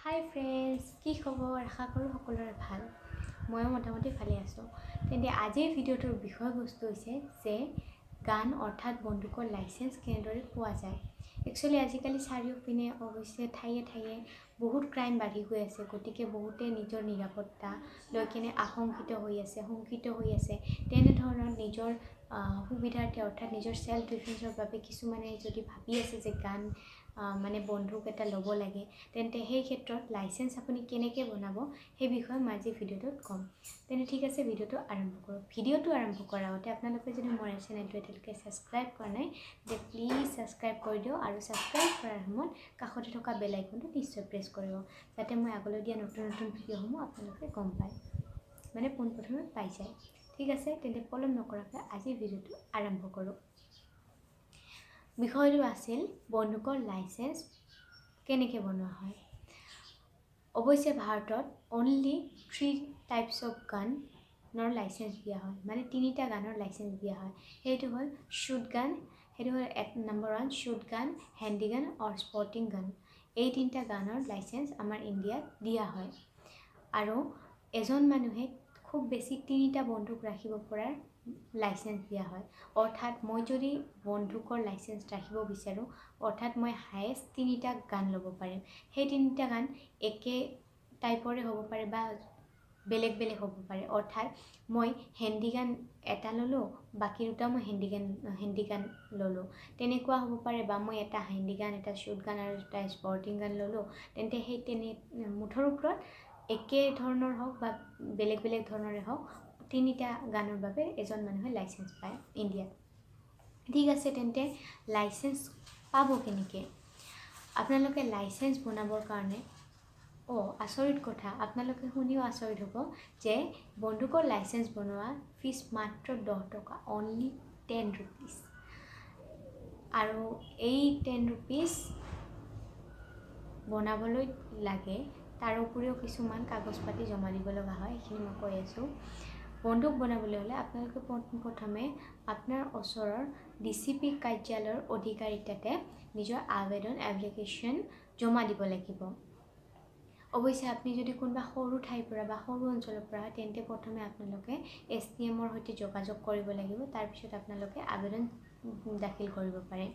হাই friends, কি খবৰ? আশা কৰোঁ সকলোৰে ভাল। ময়ো মোটামুটি ভালে আছোঁ। তেন্তে আজিৰ ভিডিঅ'টোৰ বিষয়বস্তু হৈছে যে গান অৰ্থাৎ বন্দুকৰ লাইচেঞ্চ কেনেদৰে পোৱা যায়। একচুৱেলি আজিকালি চাৰিওপিনে, অৱশ্যে ঠায়ে ঠায়ে বহুত ক্ৰাইম বাঢ়ি গৈ আছে। গতিকে বহুতে নিজৰ নিৰাপত্তা লৈ কেনে আশংকিত হৈ আছে, শংকিত হৈ আছে। তেনেধৰণৰ নিজৰ সুবিধাৰ্থে, অৰ্থাৎ নিজৰ চেল্ফ ডিফেন্সৰ বাবে কিছুমানে যদি ভাবি আছে যে গান মানে বন্দুক এটা ল'ব লাগে, তেন্তে সেই ক্ষেত্ৰত লাইচেঞ্চ আপুনি কেনেকৈ বনাব, সেই বিষয়ে মই আজি ভিডিঅ'টোত ক'ম। তেন্তে ঠিক আছে, ভিডিঅ'টো আৰম্ভ কৰোঁ। ভিডিঅ'টো আৰম্ভ কৰাৰ আগতে আপোনালোকে যদি মোৰ চেনেলটো এতিয়ালৈকে ছাবস্ক্ৰাইব কৰা নাই, তেন্তে প্লিজ ছাবস্ক্ৰাইব কৰি দিয়ক আৰু ছাবস্ক্ৰাইব কৰাৰ সময়ত কাষতে থকা বেল আইকনটো নিশ্চয় প্ৰেছ কৰিব, যাতে মই আগলৈ দিয়া নতুন নতুন ভিডিঅ'সমূহ আপোনালোকে গম পায়, মানে পোনপ্ৰথমে পাই যায়। ঠিক আছে, তেন্তে পলম নকৰাকৈ আজিৰ ভিডিঅ'টো আৰম্ভ কৰোঁ। বিষয়টো আছিল বন্দুকৰ লাইচেঞ্চ কেনেকৈ বনোৱা হয়। অৱশ্যে ভাৰতত অনলি থ্ৰী টাইপছ অফ গানৰ লাইচেঞ্চ দিয়া হয়, মানে তিনিটা গানৰ লাইচেঞ্চ দিয়া হয়। সেইটো হ'ল শ্বুট গান, সেইটো হ'ল এক নম্বৰ 1 শ্বুট গান, হেণ্ডি গান আৰু স্পৰ্টিং গান। এই তিনিটা গানৰ লাইচেঞ্চ আমাৰ ইণ্ডিয়াত দিয়া হয় আৰু এজন মানুহে খুব বেছি তিনিটা বন্দুক ৰাখিব পৰাৰ লাইচেঞ্চ দিয়া হয়। অৰ্থাৎ মই যদি বন্দুকৰ লাইচেঞ্চ ৰাখিব বিচাৰোঁ, অৰ্থাৎ মই হায়েষ্ট তিনিটা গান ল'ব পাৰিম। সেই তিনিটা গান একে টাইপৰে হ'ব পাৰে বা বেলেগ বেলেগ হ'ব পাৰে। অৰ্থাৎ মই হেণ্ডি গান এটা ল'লোঁ, বাকী দুটা মই হেণ্ডি গান ল'লোঁ, তেনেকুৱা হ'ব পাৰে। বা মই এটা হেণ্ডি গান, এটা শ্বুট গান আৰু এটা স্পৰ্টিং গান ল'লোঁ, তেন্তে সেই তেনে মুঠৰ ওপৰত একে ধৰণৰ হওক বা বেলেগ বেলেগ ধৰণৰে হওক, তিনিটা গানৰ বাবে এজন মানুহে লাইচেঞ্চ পায় ইণ্ডিয়াত। ঠিক আছে, তেন্তে লাইচেঞ্চ পাব কেনেকৈ? আপোনালোকে লাইচেঞ্চ বনাবৰ কাৰণে, অঁ, আচৰিত কথা, আপোনালোকে শুনিও আচৰিত হ'ব যে বন্দুকৰ লাইচেঞ্চ বনোৱা ফিজ মাত্ৰ 10 টকা, অনলি 10 ৰুপিজ। আৰু এই 10 ৰুপিজ বনাবলৈ লাগে, তাৰ উপৰিও কিছুমান কাগজ পাতি জমা দিব লগা হয়, সেইখিনি মই কৈ আছোঁ। বন্দুক বনাবলৈ হ'লে আপোনালোকে পোনপ্ৰথমে আপোনাৰ ওচৰৰ ডিচিপি কাৰ্যালয়ৰ অধিকাৰীৰ তাতে নিজৰ আবেদন, এপ্লিকেশ্যন জমা দিব লাগিব। অৱশ্যে আপুনি যদি কোনোবা সৰু ঠাইৰ পৰা বা সৰু অঞ্চলৰ পৰা হয়, তেন্তে প্ৰথমে আপোনালোকে এছডিএমৰ সৈতে যোগাযোগ কৰিব লাগিব। তাৰপিছত আপোনালোকে আবেদন দাখিল কৰিব পাৰে।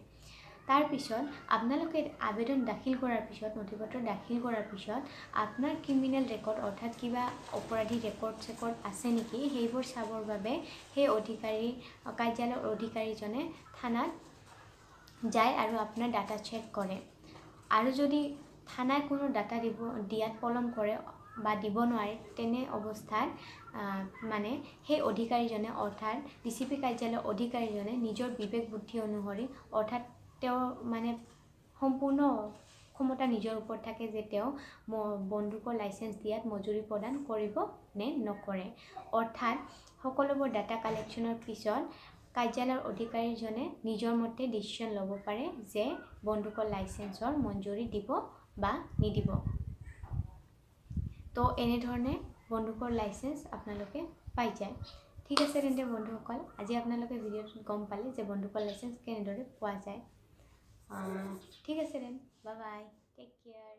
তাৰপিছত আপোনালোকে আবেদন দাখিল কৰাৰ পিছত, নথি পত্ৰ দাখিল কৰাৰ পিছত আপোনাৰ ক্ৰিমিনেল ৰেকৰ্ড, অৰ্থাৎ কিবা অপৰাধী ৰেকৰ্ড চেকৰ্ড আছে নেকি, সেইবোৰ চাবৰ বাবে সেই অধিকাৰী, কাৰ্যালয়ৰ অধিকাৰীজনে থানাত যায় আৰু আপোনাৰ ডাটা চেক কৰে। আৰু যদি থানাই কোনো ডাটা দিয়াত পলম কৰে বা দিব নোৱাৰে, তেনে অৱস্থাত মানে সেই অধিকাৰীজনে, অৰ্থাৎ ডিচিপি কাৰ্যালয়ৰ অধিকাৰীজনে নিজৰ বিবেক বুদ্ধি অনুসৰি, অৰ্থাৎ তেওঁৰ মানে সম্পূৰ্ণ ক্ষমতা নিজৰ ওপৰত থাকে যে তেওঁ বন্দুকৰ লাইচেঞ্চ দিয়াত মজুৰি প্ৰদান কৰিব নে নকৰে। অৰ্থাৎ সকলোবোৰ ডাটা কালেকশ্যনৰ পিছত কাৰ্যালয়ৰ অধিকাৰীজনে নিজৰ মতে ডিচিশ্যন ল'ব পাৰে যে বন্দুকৰ লাইচেঞ্চৰ মঞ্জুৰি দিব বা নিদিব। তো এনেধৰণে বন্দুকৰ লাইচেঞ্চ আপোনালোকে পাই যায়। ঠিক আছে তেন্তে বন্ধুসকল, আজি আপোনালোকে ভিডিঅ'টোত গম পালে যে বন্দুকৰ লাইচেঞ্চ কেনেদৰে পোৱা যায়। ঠিক আছে then, bye bye, take care.